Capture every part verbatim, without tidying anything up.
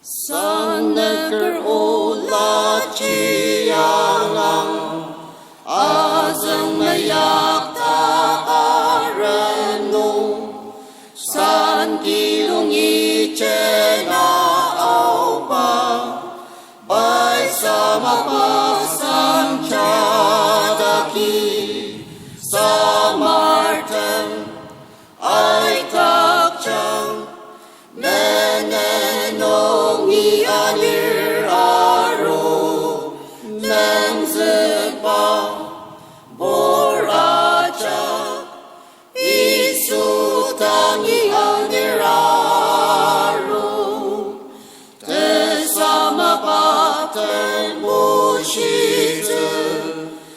Sanüker ola chiangang, azüng meyakta arem nung, san kilungi jena aoba, pai samaba sangja daki, samartem aitakjang, menen nungi anir aru, nemzükba bor ajak, Yisu dangi anir aru, tesamaba tembushitsü,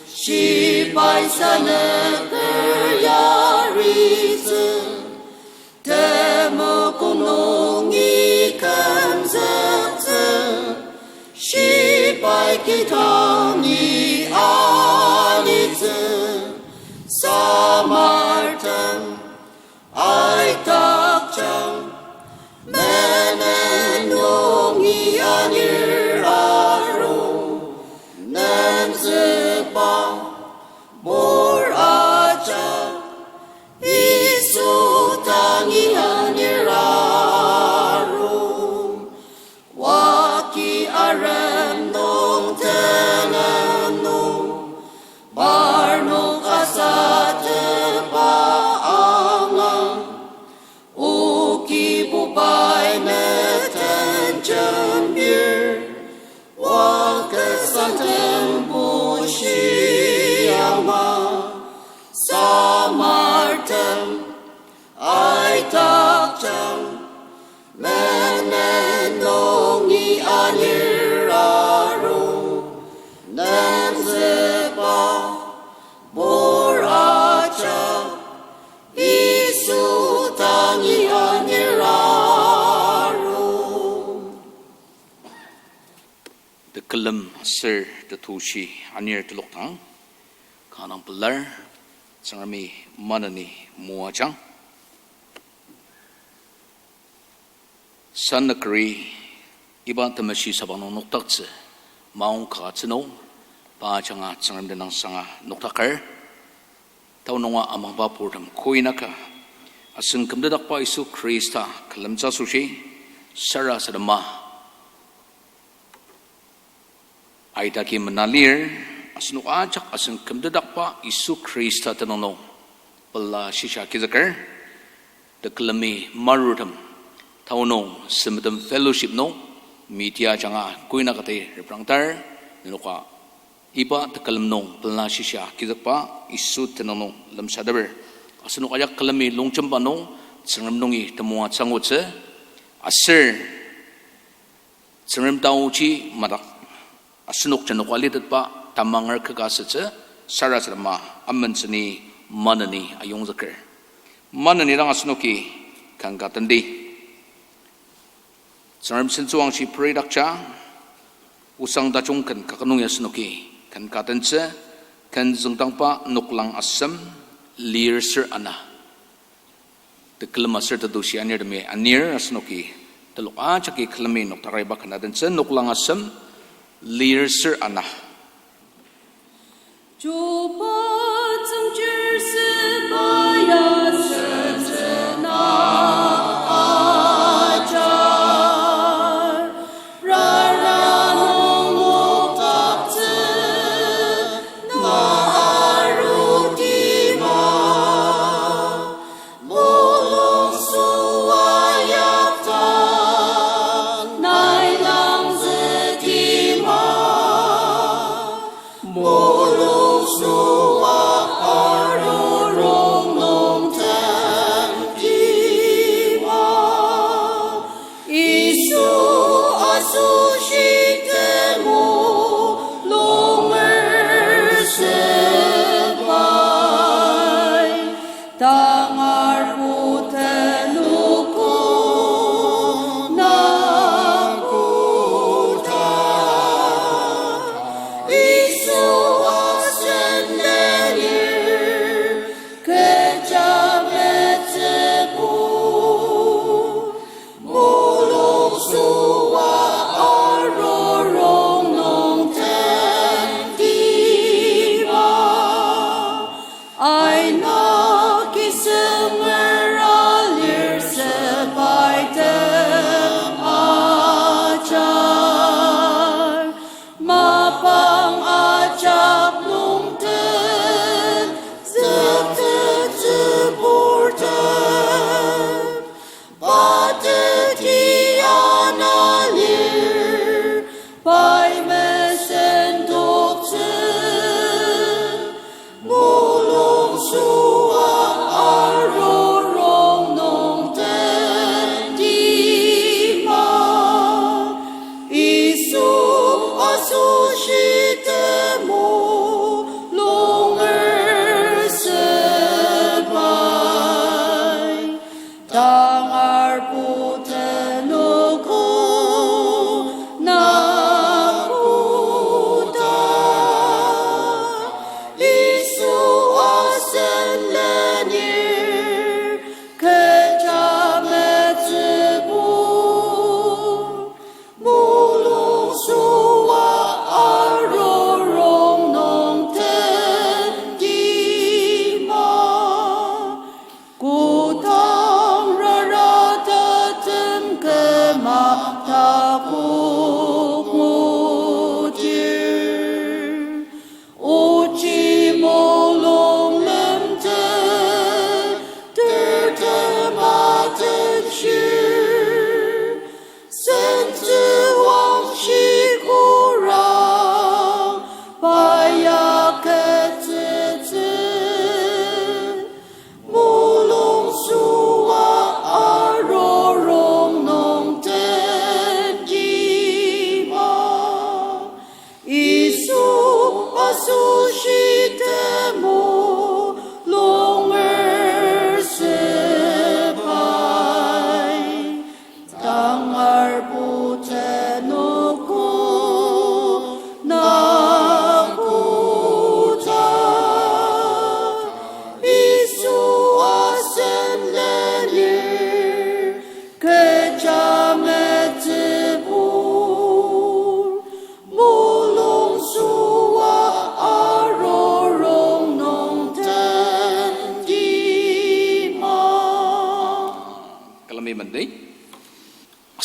shibai sanüker yaritsü, temokong nungi kümzüktsü, shibai kidangi alitsü, samartem aitakjang, menen nungi anir aru, nemzükba bor ajak, Yisu dangi anir aru, waki arem nung tenem nung, parnok asateba angang, okibubai meten jembir, wangkesa tembushi ama, samartem aitakjang, menen nungi anir aru, nemzükba bor ajak, Yisu dangi anir aru. Tekülem aser tetushi anir telok dang, kanga pelar, Tsüngremi maneni moajang. Sanükeri iba temeshi sabang nung nokdaktsü maong ka tsüno, pa ajanga Tsüngrem tenüngsanga nokdaker. Tao nunga amangba purtem koinaka, asen kümtetdakba Yisu Khrista külemtsü asoshi, sarasadema aidaki mena lir, asenok ajak asen kümtetdakba Yisu Khrista tenüng nung pela shisa agizüker. Tekülemi marurtem, tao nung Sempet Fellowship nung media ajanga koinaka ti reprangtar, nenoka iba tekülem nung pela shisa agizükba Yisu tenüng nung lemsateper. Asenok ajak külemi longjemba nung Tsüngrem nungi temoatsü angutsü, aser Tsüngrem taoji madak asenok jenoka litetba tamanger kaka asütsü sarasadema amentsüni maneni ayongzüker. Maneni dang asenoki ken ka tenti. Tsüngrem sentsüwangshi peridakja, osang tajung ken kaket nung ya asenoki ken ka tentsü, ken züngdangba noklang asem, lir ser ana. Tekülem aser tetushi anirtemi anir asenoki telok ajaki külemi nokdakar iba ken ka tentsü, noklang asem, lir ser ana. Chuba tsüngchir süba ya senzena ajar, rara nung nokdaktsü na arutima. Mulung süa yakta nai langzütima. Mulung süa arurong nung tangtima. Yisu asoshi temulung mersepai, tangar kuten noko na koda. Yisu asen lenir kecha metsübo. Mulung süa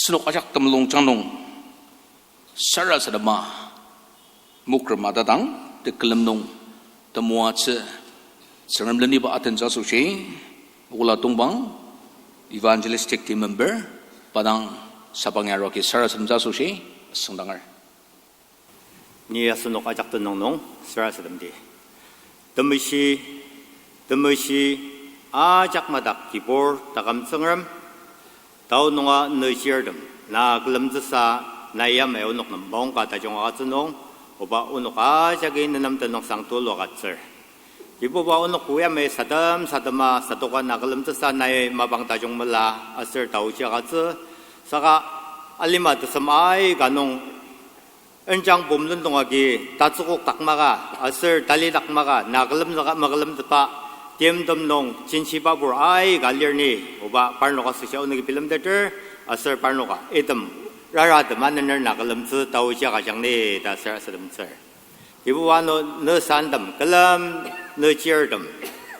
Asenok ajak temulung jang nung sarasadema mokrema tatang tekülem nung temoatsü Tsüngrem leniba atentsü asoshi, ola tongpang evangelistic team member, pa dang sabang yaruaki sarasademtsü asoshi asüngdanger. Ni asenok ajak tenüng nung sarasademdi. Temeshi, temeshi, ajak madak Kibur taküm Tsüngrem, tao nunga nüchirtem, na külemtsüsa, nai yamai onok nem maongka tajung agütsü nung, oba onok ajaki nenem tenüngsang tulu agütsür. Kibuba onok o yamai sadem sadema satoka na külemtsüsa nai mapang tajung mela aser taoji agütsü, saka alima tesem aika nung enjang pum lendong agi tatsükok dak maka, aser tali dak maka, na külemtsüka makülemtsüba, timtem nung jinshibabur aika lir ni, oba parnok asoshi onoki bilemteter, aser parnoka item raratem anener na külemtsü taoji agüjang ni ta sarasademtsür. Kibuba ano ne santem, külem nüchirtem,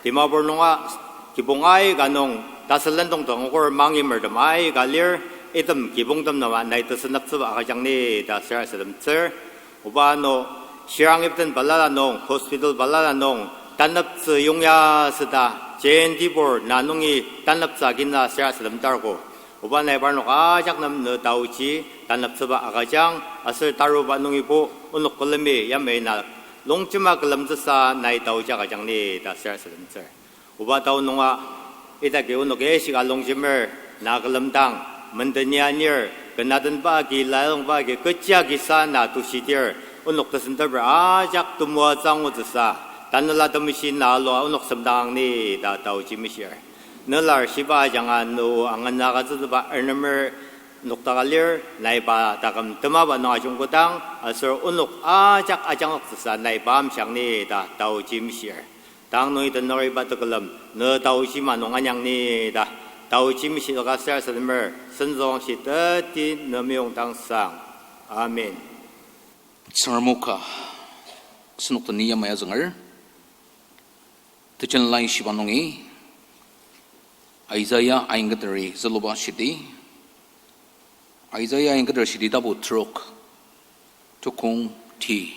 Dimapur nunga kibong aika nung tasü lendong tenüker mangimertem aika lir, item kibongtem nunga nai tesüneptsüba agüjang ni ta sarasademtsür. Oba ano shirang ipten balala nung, hospital balala nung taneptsü yongya süta, jentibur na nungi taneptsü agina sarasademtarko. Oba nai parnok ajak nem ne taoji taneptsüba agüjang, aser taruba nungibo onok külemi yamai na longjema külemtsüsa nai taoji agüjang ni ta sarasademtsür. Oba tao nunga idaki onok ishika longjemer na külemdang, menden anir, ken atenba agi, lalongba agi, kechi agisa na tushidir, onok tesenteper ajak temoatsü angutsüsa, Tanela Temeshi na alua onok semdang ni ta taoji mishir. Nelar shiba ajanga ne o angana agütsütsüba ernemer noktaka lir, nai pa taküm temaba nung ajungkodang, aser onok ajak ajangoktsüsa nai pa amshang ni ta taoji mishir. Tang nungi tenüriba tekülem ne taoji ma nung anyang ni ta taoji mishilaka sarasademer, senzüangshi teti ne meyongdang sang. Amen. Tsüngrem o ka, asenok den ni yamai azünger. Tejen laishiba nungi, Isaiah aingketer züluba shidi, Isaiah aingketer shidi tapu trok, tukong ti.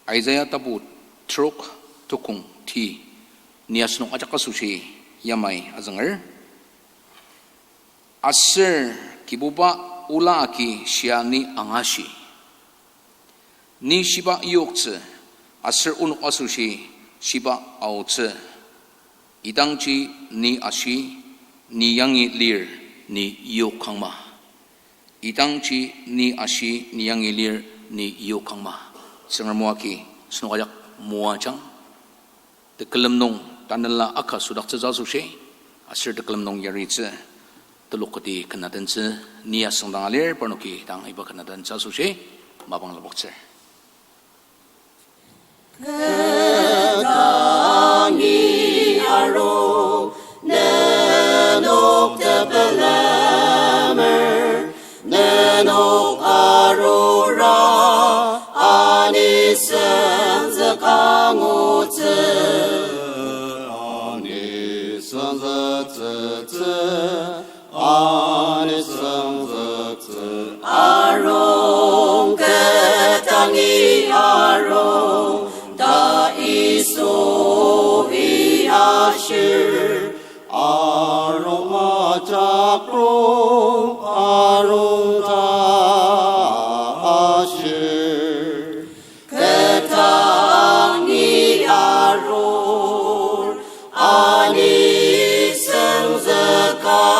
Isaiah tapu trok, tukong ti. Ni asenok ajak asoshi yamai azünger. Aser Kibuba ola agi shia ni angashi. Ni shiba yoktsü, aser onok asoshi shiba aotsü. Idangji ni ashi, ni yangi lir, ni yokangma. Idangji ni ashi, ni yangi lir, ni yokangma. Tsüngrem o agi asenok ajak moajang. Tekülem nung tanela aka südaktsütsü asoshi, aser tekülem nung yaritsü, telok kati ken atentsü, ni asüngdang alir, parnoki dang iba ken atentsü asoshi, mapang lapoktsür. Kü dangi aru, nenok tepelemer, nenok arura, ani senzük angutsü. Ani senzüktsütsü, ani senzüktsü. Arung kü dangi arung, ta Yisui ashir. Arung ajak rong, arung ta ashir. Kü dangi arur, ani senzükang.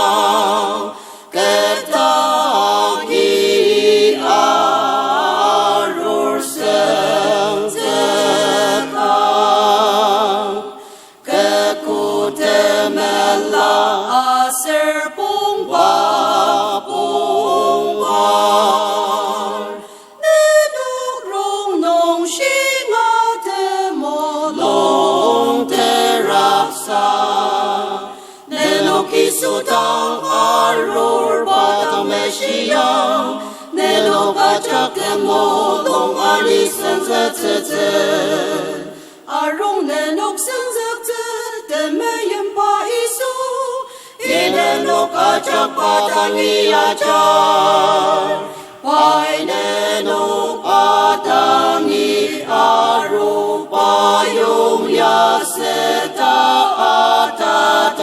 Kü dangi arur, senzükang. Kü kotemela aser pongba pongbar. Nenok rongnung shinga temulung terapsa. Nenok Yisu dang arur pa dang meshiang. Nenok ajak temulung ani senzüktsütsü. Arung nenok senzüktsü, temeimba Yisu, i nenok Ajak pa dangi ajar, pai nenok pa dangi aru, pa yong ya seta atatar.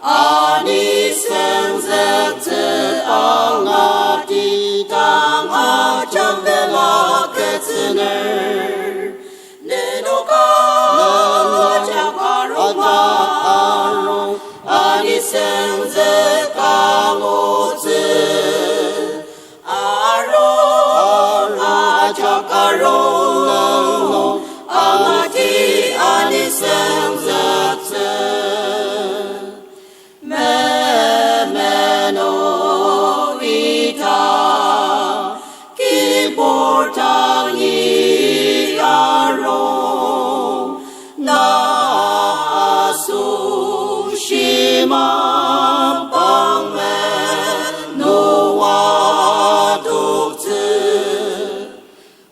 Ani sengzüktsü angatidang ajak pela ketsüner. Nenoka ajak arung, ani sengzük angutsü. Arung, ajak arung, angati ani sengzüktsü. Memeno ita kibur tangi arung, na asoshi mapang menoa toktsü.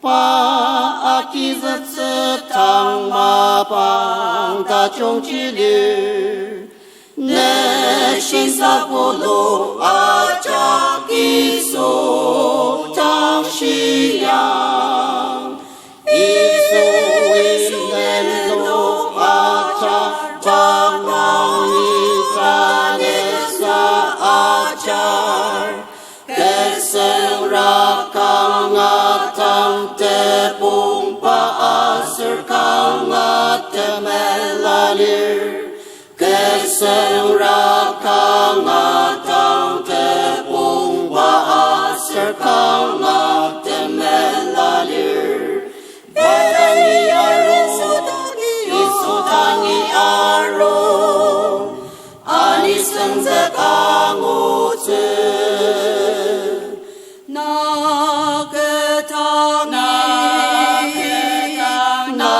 Pa agizüktsü tang mapang tajungji lir. Nükshisa pulu ajak Yisu tang shiang. Yisui nenok ajak, pa nungi tanesa ajar. Kü süngrak kanga tang tepongba aser kanga temela lir. Kü süngrak kanga tang tepongba aser kanga temela lir. Bedangi aru, Yisu dangi aru, ani sengzük angutsü. Na kü tangi, na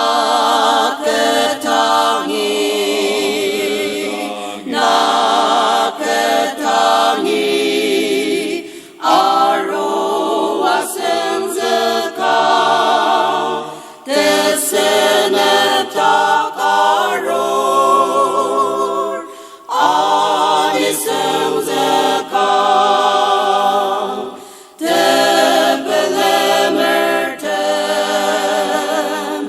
kü tangi, na kü tangi, arua sengzüka, tesenep tak arur, ani sengzüka. Tepelemertem,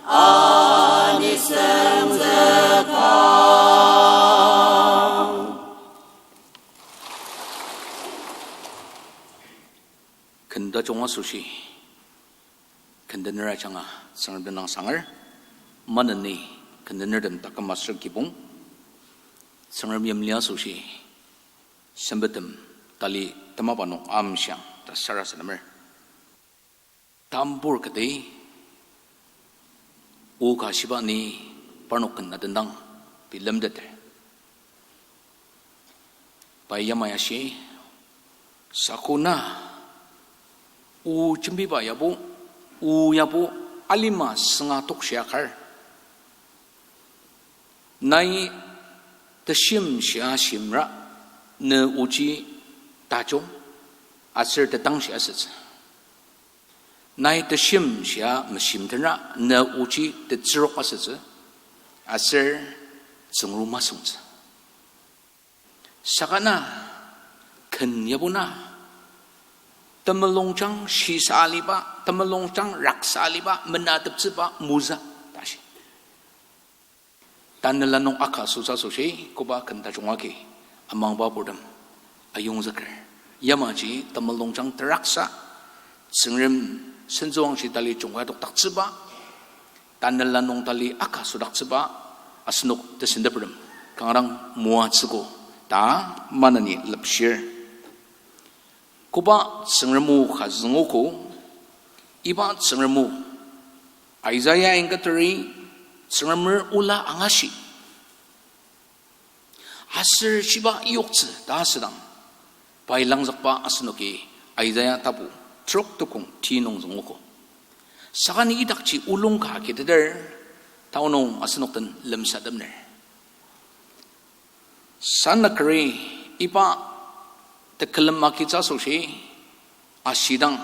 ani sengzüka. Ken tajung asoshi, kendener ajanga Tsüngrem tenüng sanger, maneni kendenertem taküm aser kibong, Tsüngrem yimli asoshi, sempettem tali temaba nung amshiang ta sarasademer. Tambur kati o ka shiba ni parnok ken atendang bilemteter. Pai yamai ashi, sako na, o jembiba yabo, o yabo, alima sünga tokshia kar. Nai teshimshia shimra, ne oji tajung, aser tetangshi asütsü. Nai teshimshia meshimtenra, ne oji tetsürok asütsü, aser tsüngru masungtsü. Saka na, ken yabo na, temulungjang shisa aliba, temulungjang raksa aliba, menateptsüba, mozü, tashi. Tanela nung aka sütsü asoshi, koba ken tajung agi, amangba purtem ayongzüker. Yamaji temulungjang teraksa, Tsüngrem sentsüwangshi tali jungkai adokdaktsüba, tanela nung tali aka südaktsüba, asenok tesenteprem, kanga dang moatsüogo, ta maneni lepshir. Koba Tsüngrem o ka züngogo, iba Tsüngrem o, Isaiah ingketeri, Tsüngremer ola angashi. Aser shiba yoktsü ta asüdang, pai langzükba asenoki Isaiah tapu trok tukong ti nung züngogo. Saka ni idakji olung ka agiteter, tanü nung asenok den lemsatepner. Sanakeri iba tekülem agitsü asoshi ashidang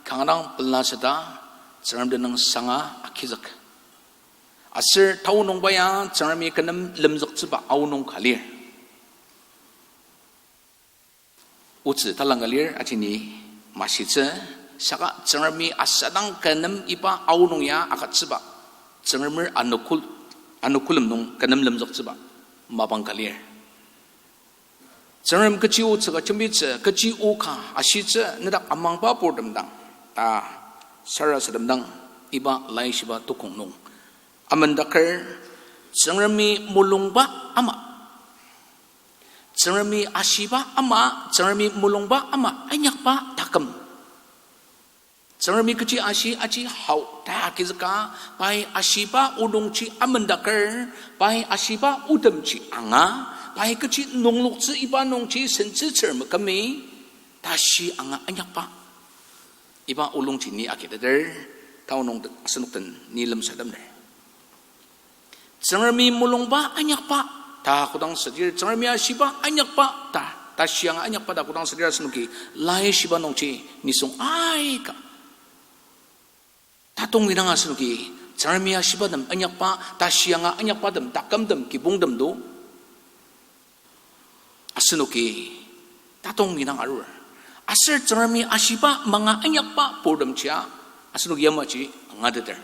kanga dang pelaseta Tsüngrem tenüng sanga agizük. Aser tanü nungba ya Tsüngremi kü nem lemzüktsüba aonung ka lir. Otsü talangka lir aji ni mashitsü, saka Tsüngremi asadang kü nem iba aonung ya agütsüba, Tsüngremer anukul-, anukulem nung kü nem lemzüktsüba mapang ka lir. Tsüngrem kechi otsü ka jembitsü, kechi o ka ashitsü, nedak amangba purtem dang ta sarasadem dang iba laishiba tukong nung amendaker, Tsüngremi mulungba ama, Tsüngremi ashiba ama, Tsüngremi mulungba ama inyakba taküm. Tsüngremi kechi ashi aji hao ta agizüka, pai ashiba onungji amendaker, pai ashiba otemji anga, pai kechi nungloktsü iba nungji sentsütsür mekümi, tashi anga inyakba. Iba olungji ni agiteter, taonung asenok den ni lemsatemner. Tsüngremi mulungba inyakba ta kodang südir, Tsüngremi ashiba inyakba ta, tashi anga inyakba ta kodang südir asenoki laishiba nungji nisung aika tatongidang asenoki Tsüngremi ashibatem inyakba, tashi anga inyakbatem, takümtem, kibongtem to asenoki tatongidang arur. Aser Tsüngremi ashiba manga inyakba purtemjia asenoki yamaji angateter.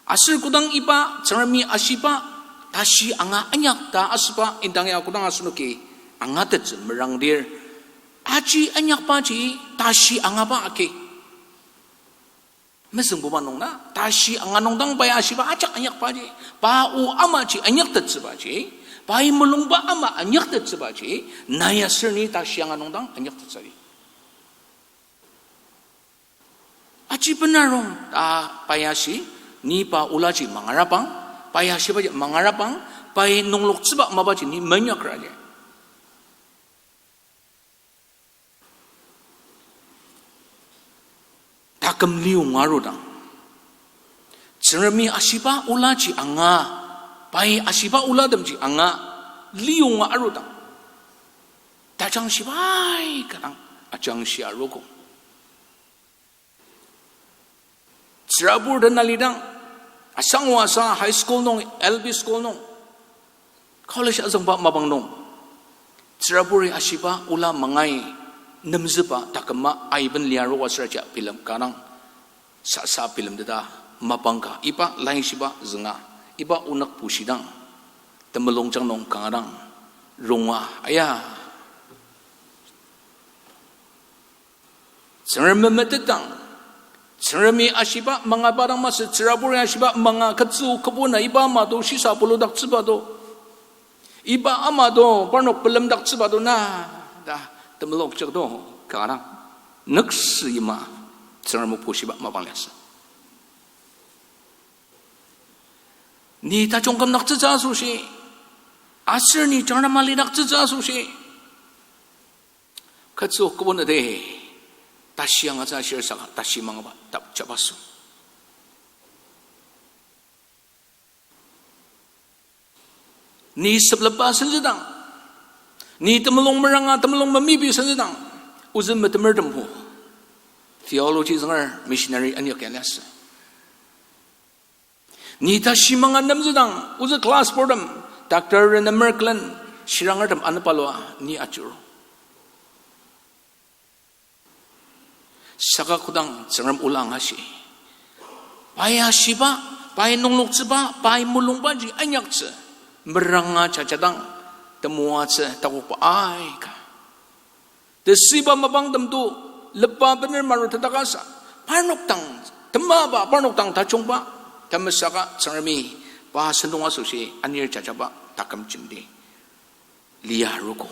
Aser kodang iba Tsüngremi ashiba tashi anga inyak ta asüba indang ya kodang asenoki angatettsü merangdir, aji inyakbaji tashi angaba agi mezüngbuba nung na, tashi anga nung dang pai ashiba ajak inyakbaji, pa o amaji inyaktettsübaji, pai mulungba ama inyaktettsübaji, nai aser ni tashi anga nung dang inyaktettsüdi. Aji benarong ta pai ashi, ni pa olaji mangarabang, pai ashibaji mangarabang, pai nungloktsüba mapaji ni meinyakra lir. Taküm liyonga arudang, Tsüngremi ashiba olaji anga, pai ashiba olatemji anga liyonga arudang, tajangshibai kadang ajangshi arogo. Tsürabur den alidang, asangwasa high school nung, L P school nung, college azüngba mapang nung, tsüraburi ashiba ola mangai nemzüba taküma aiben liaruba süraji bilem kanga dang, sasa bilemteta mapang ka iba laishiba zünga, iba onük bushidang, temulung jang nung kanga dang ronga aya. Tsüngrem memetetdang, Tsüngremi ashiba mangaba dang masü, tsüraburi ashiba manga kütsü kübuna iba ama to shisa puludaktsüba to, iba ama to parnok pelemdaktsüba to na, ta temulungjang to kanga dang nüksü yima Tsüngrem o bushiba mapang liasü. Ni tajung kümdaktsütsü asoshi, aser ni jangrama lidaktsütsü asoshi, kütsü kübonete tashi angatsü ashir saka tashi mangaba tap jabaso. Ni sepletba senzüdang, ni temulung meranga temulung memipi senzüdang, ozü metemertem o theology zünger missionary anyok ya liasü. Ni tashi manga nemzüdang, ozü class portem, Doctor Renemer Glenn shirangertem anepalua ni ajuru. Saka kodang Tsüngrem ola angashi, pai ashiba, pai nungloktsüba, pai mulungbaji inyaktsü meranga jajadang temoatsü takokba aika. Tesüiba mapangtem to, lepba bener marutetakasa, parnok dang temaba, parnok dang tajungba, temesaka Tsüngremi pa sentong asoshi anir jajaba taküm jenti lia arogo.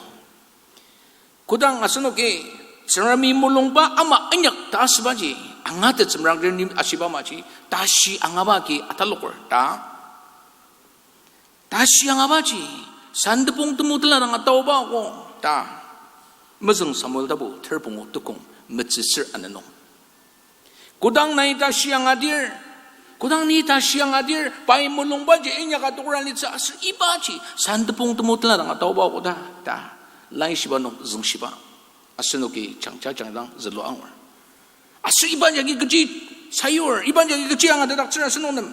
Kodang asenoki Tsüngremi mulungba ama inyak ta asübaji angatettsü merangdir ni ashiba amaji, tashi angaba agi ataloker ta, tashi angabaji santepong temutela dang ataoba ko ta Mezüng Samuel tapu ter pungu tukong metsüsür ana nung. Kodang nai tashi angadir, kodang ni tashi angadir, pai mulungbaji inyaka tokra litsü aser ibaji santepong temutela dang ataoba ko ta, ta laishiba nung züngshiba asenoki jangja jangdang zülua angur. Aser iba jagi kechi sayur, iba jagi kechi angatetdaktsür asenok nem.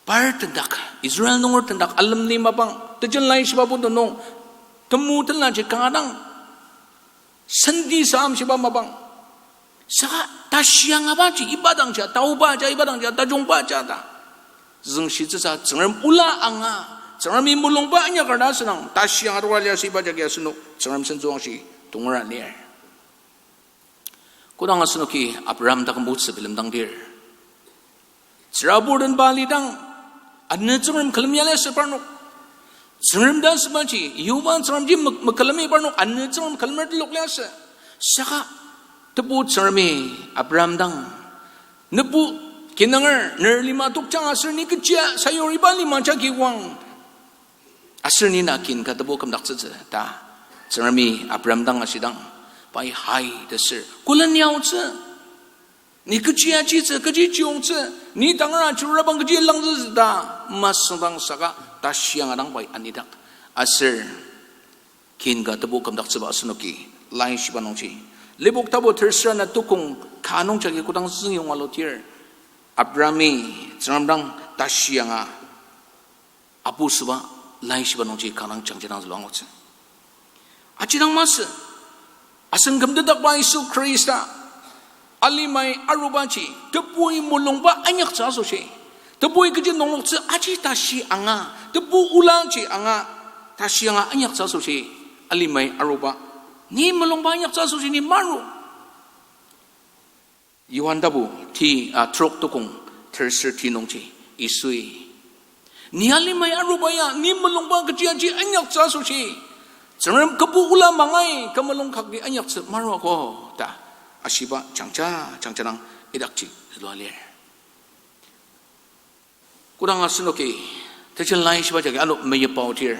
Par tendak, Israel nunger tendak alemli mapang, tejen laishiba putu nung, Temu tenlaji kanga dang senti sa amshiba mapang. Saka tashi angabaji iba dangja, taobaja iba dangja, tajungbaja ta. Züngshitsüsa Tsüngrem ola anga, Tsüngremi mulungba inyaker ta asünang, tashi anga toka liasü iba jagi asenok Tsüngrem sentsüwangshi tongera lir. Kodang asenoki Abraham taküm otsü bilemdangdir, tsürabur den pa lidang, anü Tsüngrem külem ya liasü parnok. Tsüngrem ta asübaji, Yihova Tsüngremji mük-, mekülemi parnok, anü Tsüngrem külemer telok liasü. Saka, tebu Tsüngremi Abraham dang, nebu kinanger, ner lima tokjang aser ni kechi sayur iba lima jagi oang. Aser ni na kin ka tebu kümdaktsütsü ta, Tsüngremi Abraham dang ashidang, pai hai tesür külen yaotsü. Ni kechi achitsü, kechi chiyongtsü, ni tangar ajurabang kechi langtsütsü ta, masüngdang saka tashi anga dang pai anidak. Aser kin ka tebu kümdaktsüba asenoki, laishiba nungji. Lipok tapu tersür ana tukong ka nungjagi kodang züngyonga aludir, Abrahami Tsüngrem dang tashi anga apu süba, laishiba nungji kanga dang jangja dang zülua angutsü. Ajidang masü, asen kümtetdakba Yisu Khrista, alimai arubaji, tebui mulungba inyaktsü asoshi, tebui kechi nungloktsü aji tashi anga, tebu olaji anga, tashi anga inyaktsü asoshi, alimai aruba, ni mulungba inyaktsü asoshi ni maru. Johan tapu ti, a, trok tukong tersür ti nungji, Yisui, ni alimai aruba ya, ni mulungba kechiaji inyaktsü asoshi, Tsüngrem kübu ola mangai kü mulung kagi inyaktsü maruako ta ashiba jangja, jangja dang idakji zülua lir. Kodang asenoki, tejen laishiba jagi ano meyipaodir,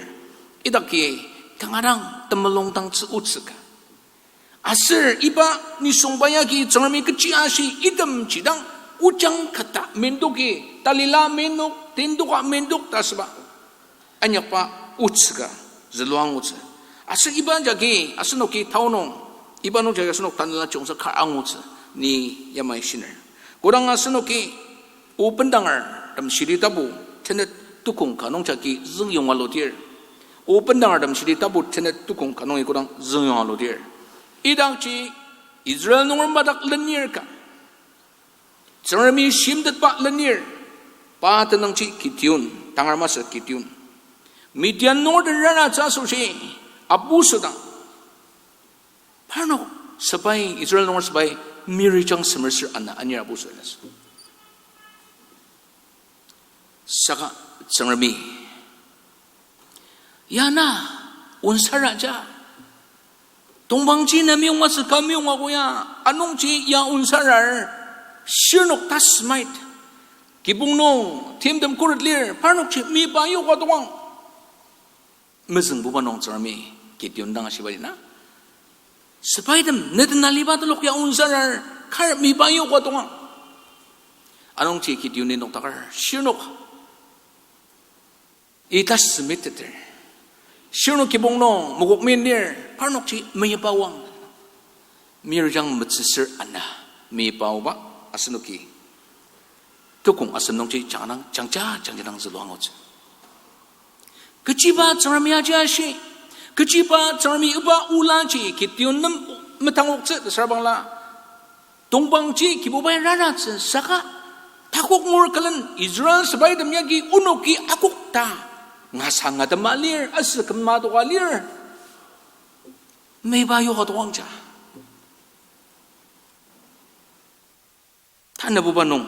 idaki kanga dang temulung dangtsü otsü ka. Aser iba nisungba yagi Tsüngremi kechi ashi itemji dang ojang kata mendoki, talila mendok, tendoka mendok ta asüba inyakba otsü ka, zülua angutsü. Aser iba jagi asenoki tao nung, iba nung jagi asenok tanela chiyongtsü kar angutsü, ni yamai shiner. Kodang asenoki, O Bendanger Temshidi tapu tenet tukong ka nung jagi züngyonga aludir, O Bendanger Temshidi tapu tenet tukong ka nungi kodang züngyonga aludir, idakji Israel nunger madak lenir ka, Tsüngremi shimtetba lenir, pa tenüngji Gideon, tangar masü Gideon, Midian nunger den raratsü asoshi apu südang, parnok sepai, Israel nunger sepai mirijang semerser ana anir apu südang. Saka Tsüngremi, ya na onsaraja, tongpangji na meyong masü ka meyong ako ya, anungji ya onsarar, shirnok tasümait, kibong nung timtem khuret lir, parnokji meyipa yoka tokang. Mezüngbuba nung Tsüngremi Gideon dang ashibaji na, sepaitem, ne den aliba telok ya onsarar, kar meyipa yoka tokang. Anungji Gideoni noktaker, shirnok ita sümiteter, shirnok kibong nung mokok menir, parnokji meyipa oang. Mirijang metsüsür ana meyipaoba asenoki tukong asem nungji jangdang jangja jangja dang zülua angutsü. Kechiba Tsüngremi aji ashi, kechiba Tsüngremi iba olaji Gideon nem metangoktsü ta süra bangla, tongpangji Kibubai raratsü saka, takok ngur külen Israel sepaitem yagi onoki akok ta ngasa ngatema lir, asü küma toka lir, meyipa yoka tokangja. Tanabuba nung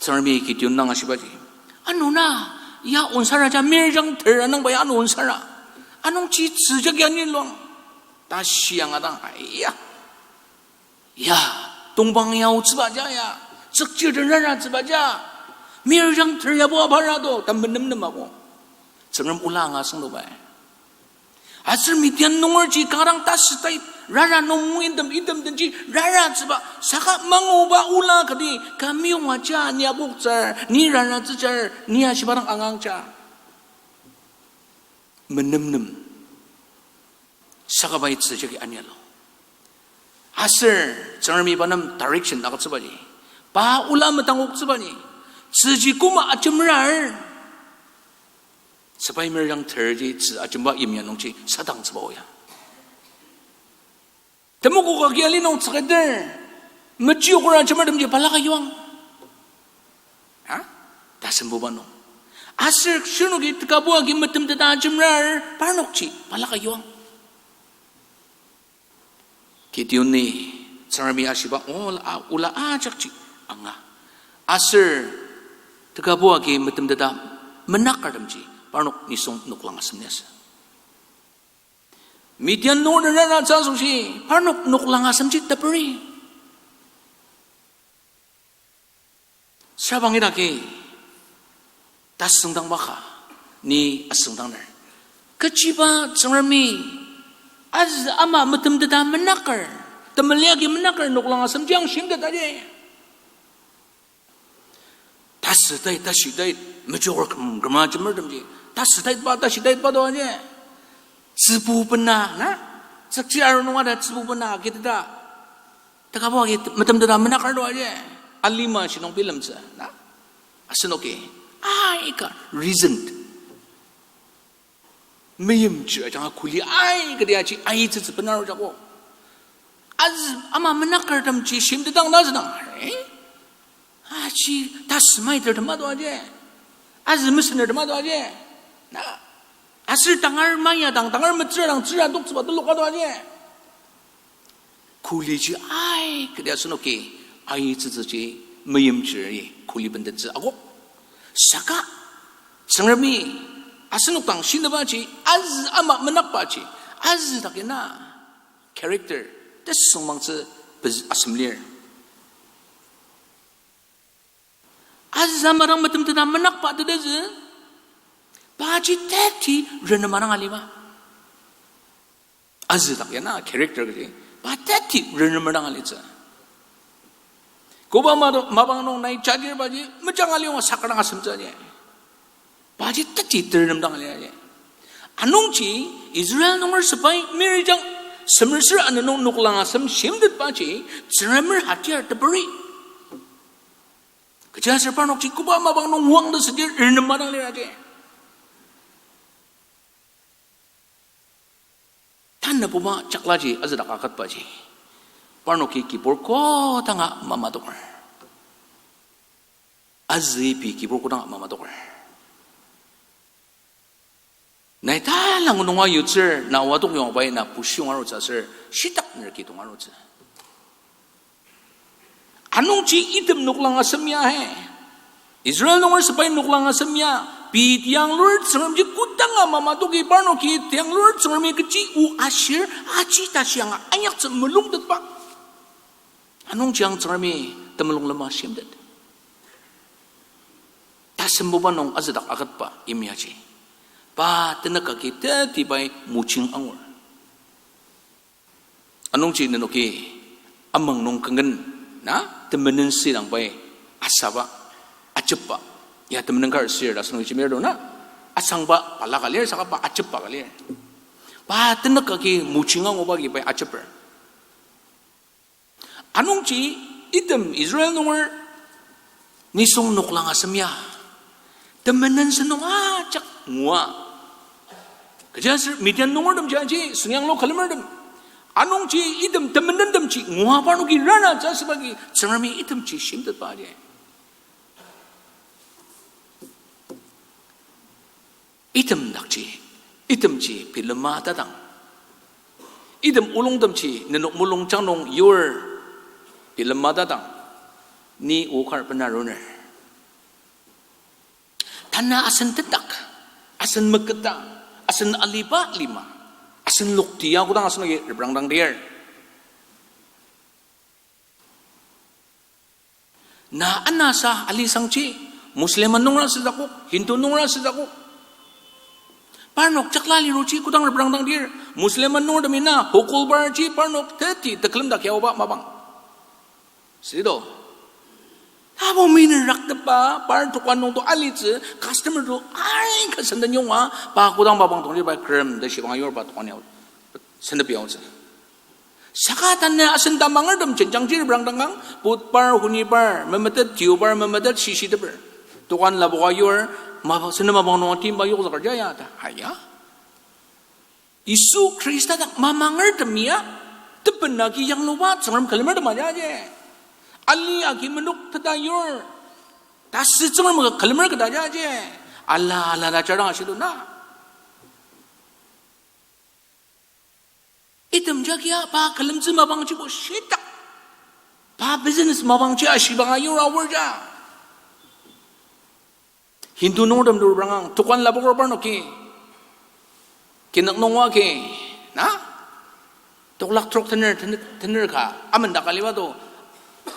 Tsüngremi Gideon dang ashibaji, ano na, ya onsaraja, mirijang ter anangba ya ano onsara, anungji tzü jagi anir luang, ta shia angadang, aya, ya, tongpang ya otsübaja ya, tsükchir den raratsübaja, mirijang ter yabo abara to ta menemnem ako. Tsüngrem ola angasünglubai. Aser Midian nungerji kanga dang tasütai, rara nung item, item denji raratsüba, saka manguba ola kati, ka meyongaja ni apoktsür, ni raratsütsür, ni ashiba dang angangja menemnem. Saka pai tzü jagi anialo. Aser Tsüngremi pa nem direction agütsübaji, pa ola metangoktsübaji, tzüji koma ajemrar, Sepai merjang terji tzü ajemba yimya nungji sadang tsüba oya. Temokoka ki ali nung tsüketer, mechioker ajemertemji balaka yuang. A? Tasembuba nung. Aser shirnoki tekabua agi metemteta ajemrar parnokji balaka yuang. Gideoni Tsüngremi ashiba ola, ola ajakji anga. Aser tekabua agi metemteta menakertemji parnok nisung noklang asem liasü. Midian nunger rara tsü asoshi parnok noklang asemji teperi. Sabang idaki tasüngdang baka ni asüngdangner. Kechiba Tsüngremi azü ama metemteta menaker, temeliagi menaker noklang asemji ang shimtet aji. Tasü tai, tashi tai, mejoker küm, küma jemertemji. Tasü tai ba, tashi tai ba do aji. Tsübu bena, na? Tsükchi aru nunga ta tsübu bena kiteta. Tekabo agi metemteta menaker do aji. Alima shinung bilemtsü, na? Asenoki aika reasoned. Meimchir ajanga kuli aikati aji aitsütsü benaru jako. Azü ama menakertemji shimtetang ta asüdang, eh? Aji tasü maitertem ado aji. Azü mesenertem ado aji. Na, aser tangar mayadang, tangar metsüradang, tsüra toktsüba telok ado aji. Kuliji aikati asenoki aitsütsüji meimchiri kuli bendentsü akok. Saka Tsüngremi asenok dang shinübaji, azü ama menakbaji, azü dak ina character tesüngmangtsü pez-, asem lir. Azü ama dang metemteta menakba tetezü, paji teti renemadang alima. Azü dak ya na character kaji, pa teti renemadang alitsü. Koba ma-, mapang nung nai jajir paji mejang alima sakadang asemtsü aji. Paji teti terenemdang ali aji. Anungji Israel nunger sepai mirijang semer ser ana nung noklang asem shimtetbaji, Tsüngremer hatiar teperi. Kechiaser parnokji koba mapang nung wang ta südir renemadang lir aji. Tanabuba chaklaji azüdak aketbaji, parnoki kibur kodanga mamatoker. Azü pei kibur kodanga mamatoker. Nai talang nunga yutsür na wadok yong bai na pushiyong arutsü aser shitak ner kidong arutsü. Anungji item noklang asem ya he. Israel nunger sepai noklang asem ya. Pei tianglur Tsüngremji kodanga mamatoki parnoki tianglur Tsüngremi kechi o ashir aji tashi anga inyaktsü mulungtetba. Anungji ang Tsüngremi temulung lema shimtet. Tasembuba nung azüdak aketba yimyaji, pa tenük agi teti pai mojing angur. Anungji nenoki amang nung küngen na temenen sidang pai asaba, ajepba, ya temenen kar sir ta asenoki jemir do na, asangba balaka lir saka pa ajepba ka lir. Pa tenük agi mojing anguba agi pai ajeper. Anungji item Israel nunger nisung noklang asem ya temenen sentong ajak ngua. Kechiaser Midian nungertemji aji süngyanglu külemertem. Anungji item temenentemji ngua parnoki rana ja süba agi Tsüngremi itemji shimtetba aji. Item dakji, itemji bilema tatang. Item olungtemji nenok mulungjang nung yur bilema tatang. Ni o kar bena runer. Tanü asen tetak, asen meketa, asen aliba lima, asen lokti ya kodang asenoki reprangdang dir. Na anasa alisangji, Muslim nungra südakok, Hindu nungra südakok. Parnok jakla liruji kodang reprangdang dir, Muslim nungertemi na hokolbarji parnok teti tekülem dak yaoba mapang. Südo. Abo miner raktepa, par tokan nung to alitsü, customer to aika senden yonga, pa kodang mapang tongri pa krem de shibang yorba tokan yao. Senden piaotsü. Saka tanü asen tamangertem jenjangji reprangdang kang, Budhbar, Honibar, memetet, Deobar, memetet, shishiteper. Tokan lapoka yur, Mapa, sena mapang nung timba yokzüker ja ya ta. Aya. Yisu Khrista dak mamangertem ya, tepena ki yangluba Tsüngrem külemertem ajaji. Ali agi menok teta yur. Tasü Tsüngrem külemer keta jaji. Ala, ala ta jarang ashido na. Item jagia pa külemtsü mapangjibo shitak. Pa business mapangji ashibanga yur aor ja. Hindu nungertem to rangang, tokan lapoker parnoki. Kinük nung oa ki, na? Toklak trok tener, tener, tener ka, amen dak aliba to.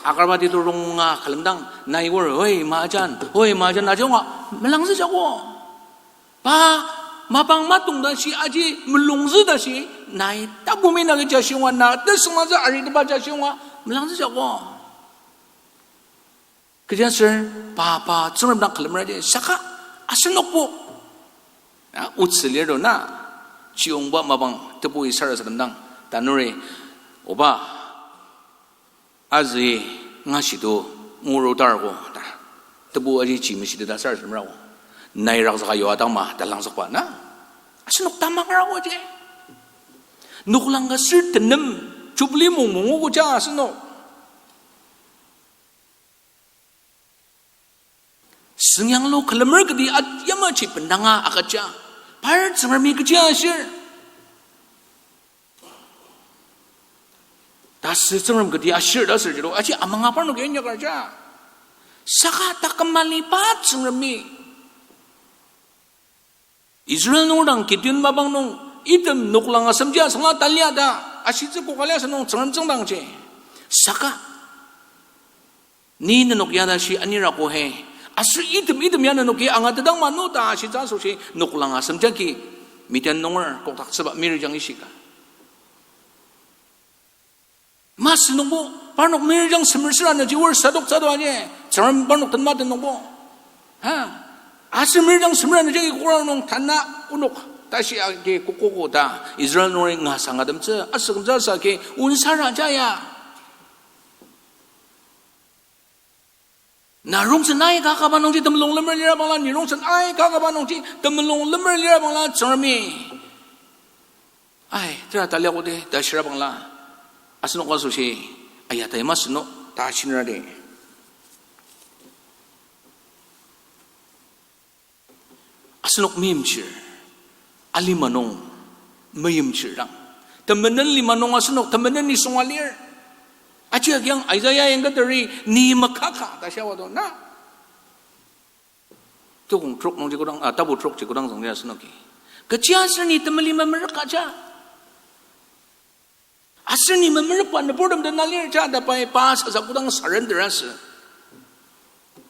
Agarbatti to ronga külemdang, nai wor, oi, majan, oi, majan, ajunga, melangzü jako. Pa, mapang matong ta shi aji melungzü ta shi, nai tabu mina ki ja shiyonga, na tesüngmazü aritepa ja shiyonga, melangzü jako. Kechiaser, pa, pa, Tsüngrem dang külemer aji, saka, asenokbo. Ya, otsü lir to na, chiyongba mapang, tebui sarasademdang, tanuri, oba, azü ngashi to ngurudarko ta. Tebu aji chi meshiteta sarasademrako. Nai rakzüka yua dang ma talangzükba na. Asenok tamang rako ji. Noklang ka sür tenem, Jubilee mung mungu ko ja asenok. Sengyanglu külemer kati at yamaji bendanga agüja. Par Tsüngremi kechi ashir. Tasü Tsüngrem kati ashir ta asür jiro, aji amanga parnok ya inyaker ja. Saka taküm maliba Tsüngremi Israel nunger dang Gideon mapang nung, item noklang asemji asüngla talia ta, ashitsü kokalia asünung Tsüngrem tsüngdangji. Saka, ni nenok ya ta shi anirago he. Aser item, item ya nenoki angatetang manu ta ashitsü asoshi noklang asem jagi Midian nunger koktaktsüba mirijang ishika. Masü nungbo, parnok mirijang semer sür ana ji wor sadok tsado ane, Tsüngrem parnok tenma den nungbo. Ha? Aser mirijang semer ana jagi kokra nung tana onok tashi agi kokoko ta Israel nungri nga sangademtsü, asükümtsü asagi unsara jaya. Na rongsen aika kaba nungji temulung lemer lira bangla, ni rongsen aika kaba nungji temulung lemer lira bangla Tsüngremi ai, tera talia kodi ta shira bangla. Asenok asoshi, aya, tai masü no, ta shinra di. Asenok meimchir, alima nung meimchir dang. Temenen lima nung asenok temenen nisung alir. Aji agiang Isaiah yangketeri ni makaka ta shiawa do na. Tukong trok nungji kodang, ah, tapu trokji kodang züngdi asenoki. Kechiaser ni temeli memerük aja. Aser ni memerükba nüburtem den alir ja ta pai pa sasa kodang surrender asü.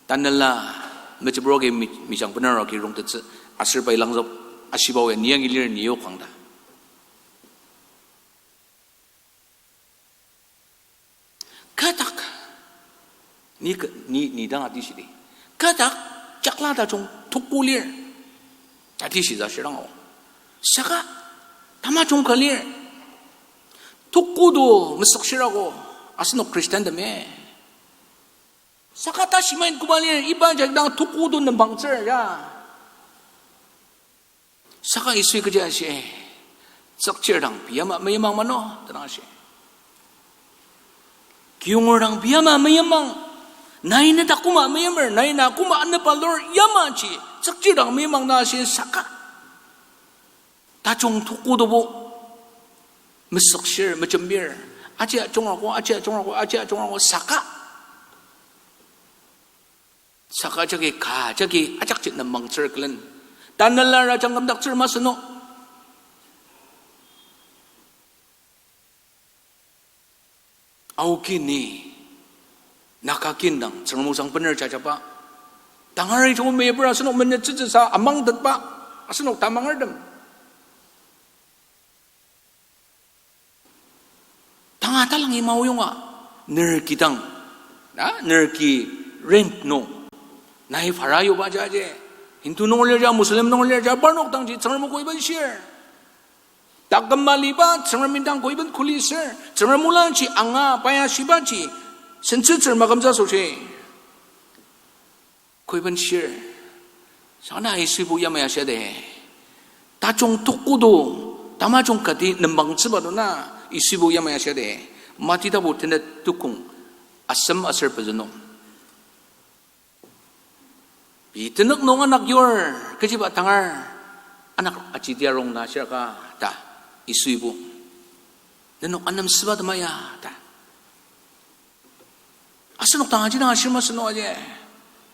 Tanela mechibroki mi-, mijang benaroki rongtetsü. Aser pai langzok ashibaoya ni yangi lir ni yokang ta. Kü dak, ni kü, ni, ni dang atishidi. Kü dak jakla tajung tuku lir. Atishiza shirang o. Saka, tamajung ka lir. Tuku do mesükshirago, asenok Christian temi. Saka tashi main koba lir, iba jagi dang tuku do nembangtsür ya. Saka Yisui kechi ashi, tsükchir dang pei ama meyimang mano, ta dang ashi. Kiyonger dang pei ama meyimang, nai ne dak koma meyimer, nai na koma anepa lur yamaji, tsükchir dang meyimang ta ashi saka. Tajung tuku dobo, mesükshir, mejembir, aji ajungrako, aji ajungrako, aji ajungrako saka. Saka jagi ka, jagi ajakji nembangtsür külen. Tanela rajang kümdaktsür masü no. Aoki ni, Naga kin dang, Tsüngrem osang bener jajaba. Tangari joko meyiper asenok menetsütsüsa amangtetba, asenok tamangertem. Tanga talangi maoyonga, ner kidang, na, ner ki rent nung, nai bhara yuba jaji, Hindu nung lir ja, Muslim nung lir ja, parnok dangji Tsüngrem o koiben shir. Taküm maliba Tsüngrem indang koiben kuli sür, Tsüngrem olanji anga paya shibaji, sentsütsür makümtsü asoshi. Koiben shir. Saka na Yisuibo yamai ashia de. Tajung tokodo, tamajung kati nembangtsüba do na Yisuibo yamai ashia de. Mati tapu tenet tukong asem aser pezü nung. Pei tenük nung anak yur, kechiba tangar, anak aji tiarong na shiraka ta, Yisuibo. Nenok anemsüba tema ya ta. Asenok dang aji dang ashir masü nung aji.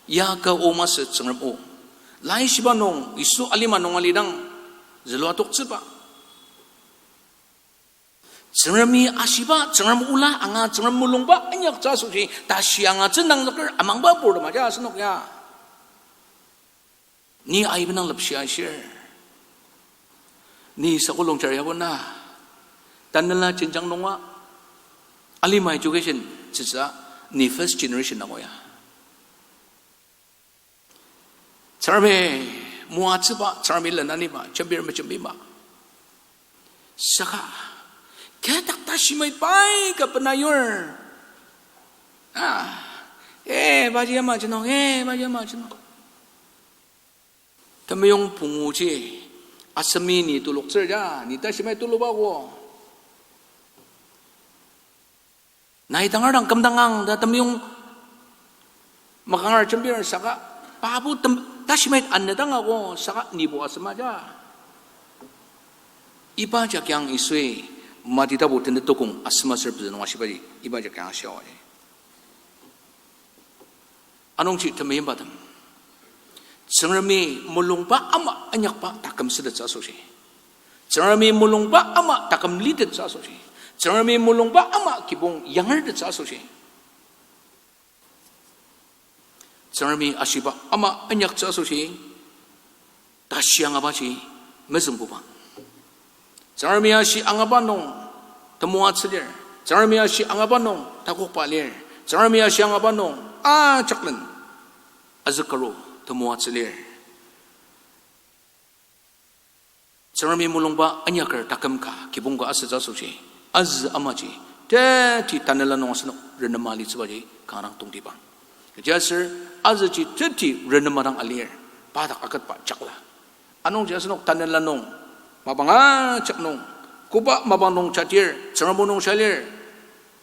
Ya ka o masü Tsüngrem o. Laishiba nung Yisu alima nung alidang zülua toktsüba. Tsüngremi ashiba, Tsüngrem ola anga Tsüngrem mulungba inyaktsü asoshi, tashi angatsü nangzüker amangba purtem aja asenok ya. Ni aiben dang lepshi ashir. Ni sakulong jar yabo na. Tanela jenjang nunga. Alima education tsütsü, ni first generation nunga ya. Tsüngremi moatsüba, Tsüngremi lenaniba, jembir mejembima. Saka, kedak tashi mait pai ka bena yur. Ah, eh, baji ama jenok, eh, baji ama jenok. Temeyong punguji, asemi ni tuloktsür ja, ni tashi mait tuluba ko. Nai tangar dang kümdangang ta temeyong makanger jembir saka, pabo tem-, tashi mait anedang ako saka nibo asem aja. Iba jakyang Yisui Mati tapu tenet tukong asem aser pezü nung ashibaji, iba jakyang ashia oji. Anungji temeimbatem, Tsüngremi mulungba ama inyakba taküm sütettsü asoshi, Tsüngremi mulungba ama taküm litettsü asoshi, Tsüngremi mulungba ama kibong yangertettsü asoshi, Tsüngremi ashiba ama inyaktsü asoshi, tashi angabaji mezüngbuba. Tsüngremi ashi angaba nung temoatsü lir. Tsüngremi ashi angaba nung takokba lir. Tsüngremi ashi angaba nung ajaklen azükaru temoatsü lir. Tsüngremi mulungba inyaker taküm ka kibong ka asütsü asoshi, azü amaji teti tanela nung asenok renema alitsübaji kanga dang tongtibang. Kechiaser azüji teti renema dang alir, pa dak aketba jakla. Anungji asenok tanela nung, mapang ajak nung, koba mapang nung jadir, Tsüngrem o nung shia lir,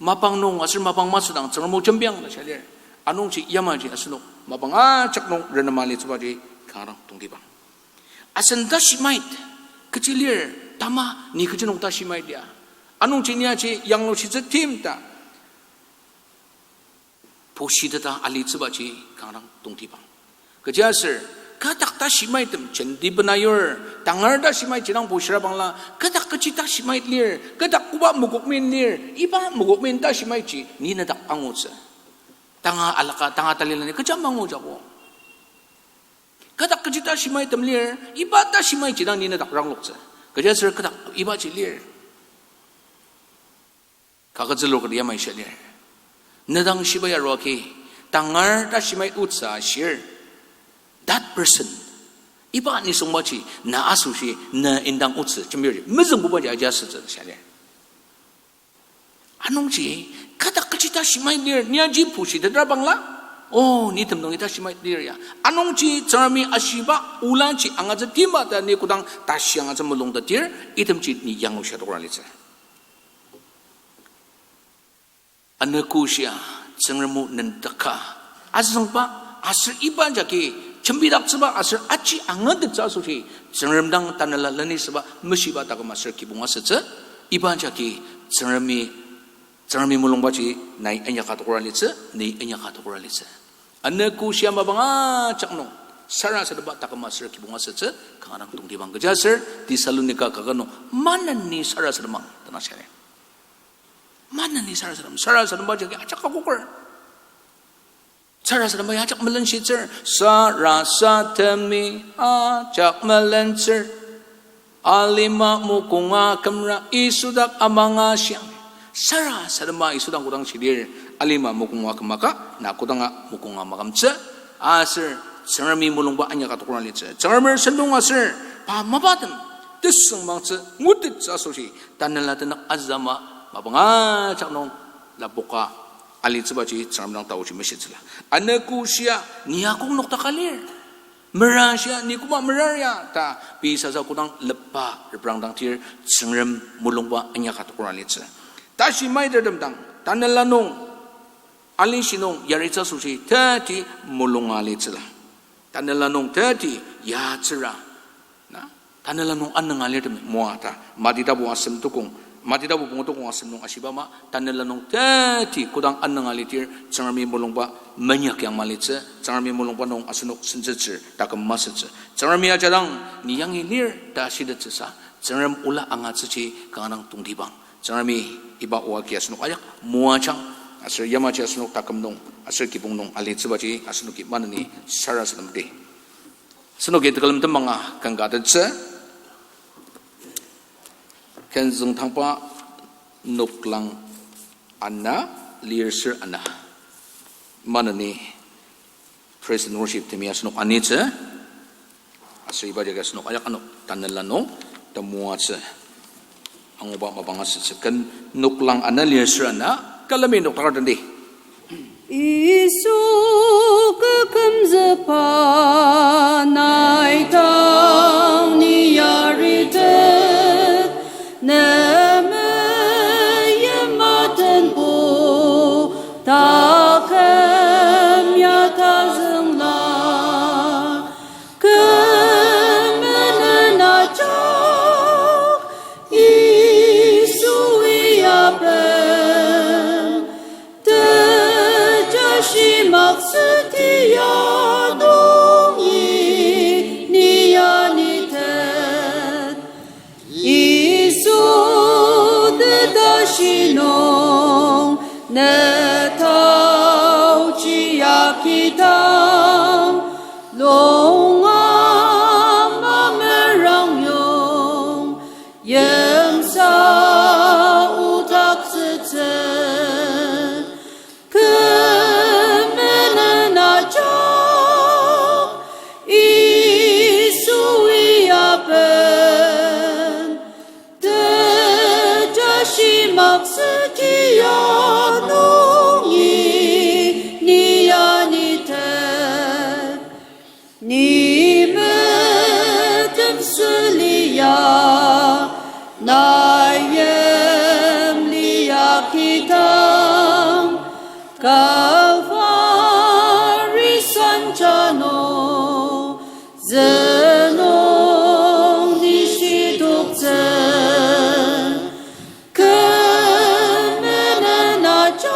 mapang nung aser mapang masüdang Tsüngrem o jembiang ta shia lir. Anungji yamaji asenok mapang ajak nung renema alitsübaji kanga dang tongtibang. Asen tashi mait kechi lir, tama ni kechi nung tashi mait ya. Anungji ni aji yanglushitsü tim ta pushiteta alitsübaji kanga dang tongtibang. Kechiaser, kü dak tashi maitem jenti bena yur, tangar tashi maiji dang pushira bangla, kü dak kechi tashi mait lir, kü dak koba mokokmen lir, iba mokokmen tashi maiji ni nedak angutsü. Tanga alaka, tanga talilani kecha mangu jabo. Kü dak kechi tashi maitem lir, iba tashi maiji dang ni nedak rangloktsü. Kechiaser kü dak ibaji lir. Kaket zülur kati yamai shia lir. Nedang shiba ya arua agi, tangar tashi mait otsü ashir, that person, iba nisungbaji na asoshi, na indang otsü jembirji mezüngbubaji aji asütsü shia lir. Anungji, kü dak kechi tashi mait lir, ni aji pushitetra bangla, o, ni item nungi tashi mait lir ya. Anungji Tsüngremi ashiba olaji angatsü timba ta ni kodang tashi angatsü mulung ta tir, itemji ni yanglushia tokra litsü. Anogo shia, Tsüngrem o nendaka azüngba, aser iba jagi jembidaktsüba aser aji angatettsü asoshi, Tsüngrem dang tanela lenisüba meshiba taküm aser kibong asütsü, iba jagi Tsüngremi, Tsüngremi mulungbaji nai inyaka tokra litsü, ni inyaka tokra litsü. Anogo shia mapang ajak nung sarasademba taküm aser kibong asütsü kanga dang tongtibang. Kechiaser Thessalonika kaket nung maneni sarasademang ta na shia lir. Maneni sarasadem, sarasademba jagi ajak akoker. Sarasademba ya ajak melenshitsür, sarasademi ajak melentsür. Alima mokonga kümra Yisu dak amanga shiang. Sarasadema Yisu dang kodang shidir, alima mokonga küma ka, na kodanga mokonga makümtsü. Aser Tsüngremi mulungba inyaka tokra litsü, Tsüngremer sentong aser pa mapatem tesüngmangtsü ngutettsü asoshi, tanela tenük azü ama mapang ajak nung lapoka alitsübaji Tsüngrem dang taoji meshitsüla. Anogo shia, ni akok nokdaka lir. Merashia, ni koma merar ya ta pei sasa kodang lepba reprangdang tir Tsüngrem mulungba inyaka tokora litsü. Tashi maitertem dang, tanela nung alishi nung yaritsü asoshi teti mulunga litsüla. Tanela nung teti yatsüra. Na, tanela nung anünga lirtemi moa ta. Mati tapu asem tukong, Mati tapu pungu tukong asem nung ashiba ama, tanela nung teti kodang anünga litir, Tsüngremi mulungba menyak yang malitsü, Tsüngremi mulungba nung asenok sentsütsür, taküm masütsü. Tsüngremi ajadang, ni yangi lir ta shitettsüsa, Tsüngrem ola angatsüji kanga dang tongtibang. Tsüngremi iba oa ki asenok ajak moajang, aser yamaji asenok taküm nung, aser kibong nung alitsübaji asenoki maneni sarasademdi. Asenoki tekülem temanga kanga tetsü, ken züngtangba noklang ana, lir ser ana. Maneni praise and worship temi asenok anitsü. Aser iba jagi asenok ajak ano tanela nung temoatsü anguba mapang asütsü. Ken noklang ana, lir ser ana, külemi noktakar tendi. Yisu kü kümzükba nai dang ni yaritet, ne meima tenbo taküm ya tazüngla. Kü menen ajak Yisui aben, tejashi maktsüti ya nungi ni ya nitet. Yisu, ne tashi nung ne taoji akidang, longa mamerang yong yimsa odaktsütsü. Kü menen ajak Yisui aben, tejashi maktsüti ya nungi ni ya nitet. Ni metem süli ya, na yimli akidang, Kalvari sanja nung, zünung ni shidoktsü. Kü menen ajak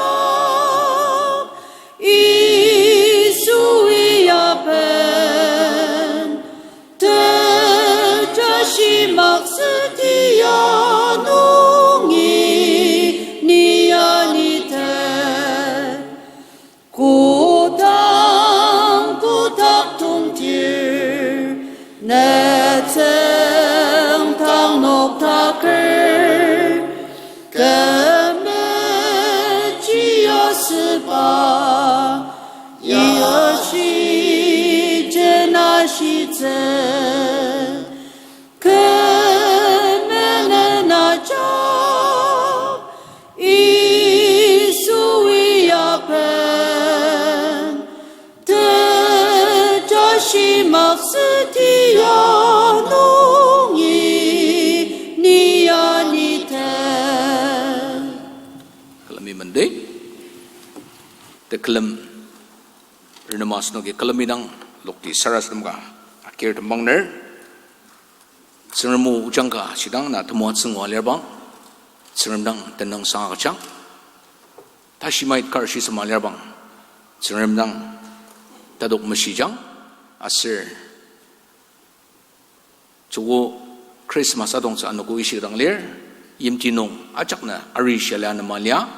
Yisui aben, tejashi maktsüti ya nungi ni ya nitet. Kodang kotak tongtir, ne tsüngtang noktaker, kü meji asüba, yashi jena shitsü. Kü menen ajak Yisui aben, tejashi maktsüti ya nungi ni ya nitet. Külemi mendi. Tekülem renema asenoki külemi dang lokti sarasadem ka akir tembangner. Tsüngrem o ojang ka shidang na temoatsü ngua lirbang, Tsüngrem dang tenüngsang agüjang. Tashi mait kar shisema lirbang, Tsüngrem dang tatok meshijang, aser joko Christmas atongtsü anogo ishikdang lir, yimti nung ajakna ari shia lia nema lia,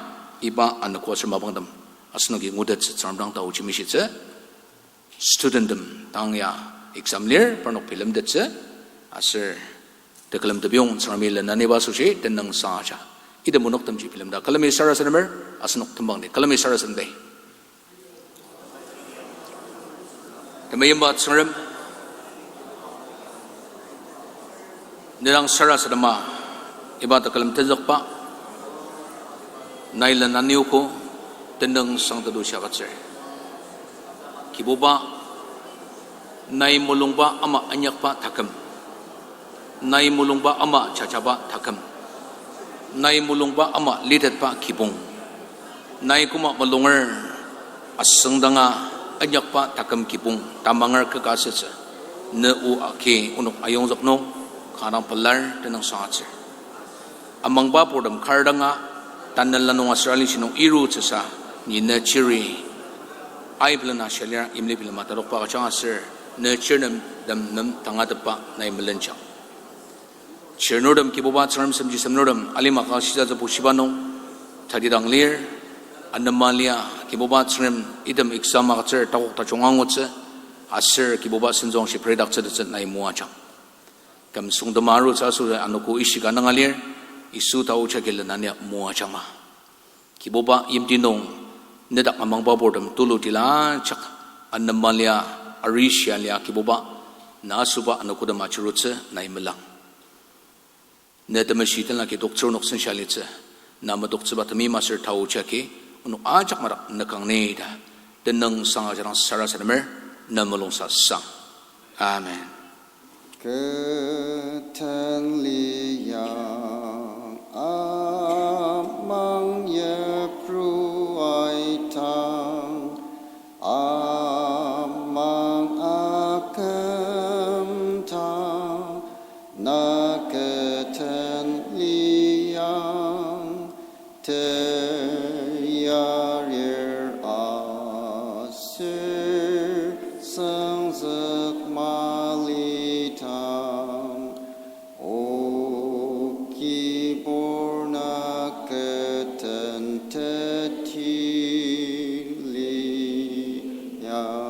iba anogo aser mapangtem asenoki ngutettsü Tsüngrem dang taoji meshitsü. Studenttem dang ya exam lir, parnok bilemtettsü, aser tekülem tebiyong Tsüngremi lenaniba asoshi tenüngsang aja. Item onoktemji bilemda külemi sarasademer, asenok tembangdi külemi sarasademdi. Temeimba Tsüngrem, ne dang sarasadema iba tekülem tenzükba, nai lenaniogo tenüngsang tetushi agütsür. Kibuba, Nai mulungba ama inyakba taküm. Nai mulungba ama jajaba taküm. Nai mulungba ama litetba kibong. Nai koma mulunger asüngdanga inyakba taküm kibong tamanger kaka asütsü. Ne o agi onok ayongzük nung kanga pelar tenüng sangatsür. Amangba purtem kar danga, tanela nung aser alishi nung irutsüsa, ni ne chiri aibelena shia lir, yimli bilema tadokba agüjang aser, ne chirtem nem tangatetba nai melenjang. Chirnurtem Kibuba Tsüngrem, semji semnurtem alima ka shisatsü bushiba nung tatidang lir, anema lia Kibuba Tsüngrem item exam agütsür takok tajung angutsü, aser Kibuba senzüang shipridaktsütettsü nai moajang. Küm süngdema arutsü asoshi anogo ishika nanga lir, Yisu taochi agi lenania moajangma. Kibuba yimti nung, nedak amangba purtem tulutila ajak, anema lia, arishia lia Kibuba, na asüba anogotem achirutsü nai melang. Ne temeshi tenla ki toktsür onok sensa litsü, na metoktsüba temeim aser taochi agi, onok ajak madak ne kang ni ta, tenüng sanga jadang sarasademer, ne mulungsa sang. Amen. Kü den liang amang yipru aitang, amang akümdang, na kü den liang teyarir aser tsüngzük malidang, O Kibur, na kü den teti liang.